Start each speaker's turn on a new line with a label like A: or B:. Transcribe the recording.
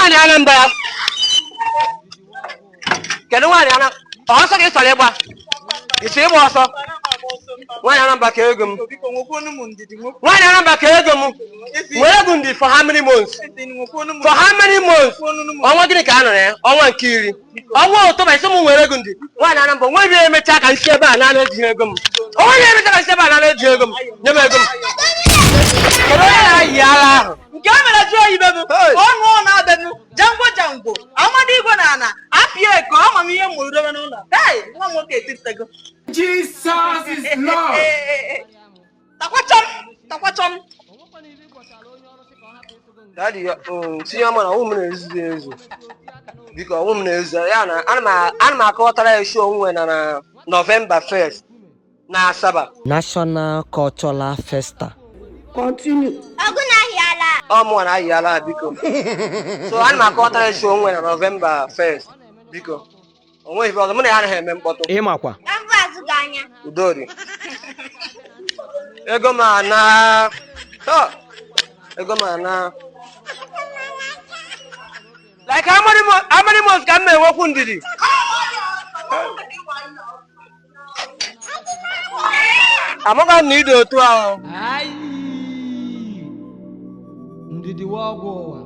A: Nwaanyị Anambra, kedu nwaanyị Anambra? Ọsọ ka ị chọrọ ịgba? Ị chọrọ ịgba ọsọ? Nwaanyị Anambra, ka ego m. Nwaanyị Anambra, ka ego m. Nwere ego ndị for how many months? For how many months? Ọnwa gịnị ka a nọ na ya? Ọnwa nke 10, ọnwa October. Isi m nwere ego ndị. Nwaanyị Anambra, onwe ihe emecha ka nsi ebe a na ejighị ego m. Onwe ihe emecha ka nsi ebe a na ejighị ego m. Nye m ego m. Kedu onye na-ayị ara ahụ?
B: Nke o mere jụọ oyibe bụ
A: Hey!
B: ọnụ ọ na-abịanụ jangwo jangwo amadi igwe na ana apịa eko amamihe mụrụ dobe n'ụlọ. Hey, nwa m nwoke etitego.
C: Jesus is Lord.
B: Takwachọm takwachọm.
A: Daddy, tinye ọma na ọnwụ m na-ezu ezu. Biko, ọnwụ m na-ezu ya na ana m akọwatara ya show onwe na November 1st na Asaba.
D: National Cultural Festa.
E: Ọgụ na-ahịala.
A: Ọ mụnwa na ayị ala, biko. So ana m akọwatara ya show onwe na November 1st. Biko, o nweghị ife ọzọ, mụ na ya anaghị eme mkpọtụ.
D: Ịmakwa.
E: Ka m bụ azụ gị anya.
A: Udori, ego m ana. Ha! Ego m ana. Like how many months ka m na-enwekwu ndidi? Amaghị m na ịdị otu ahụ.
D: Ndidi wa ọgwụ ụwa.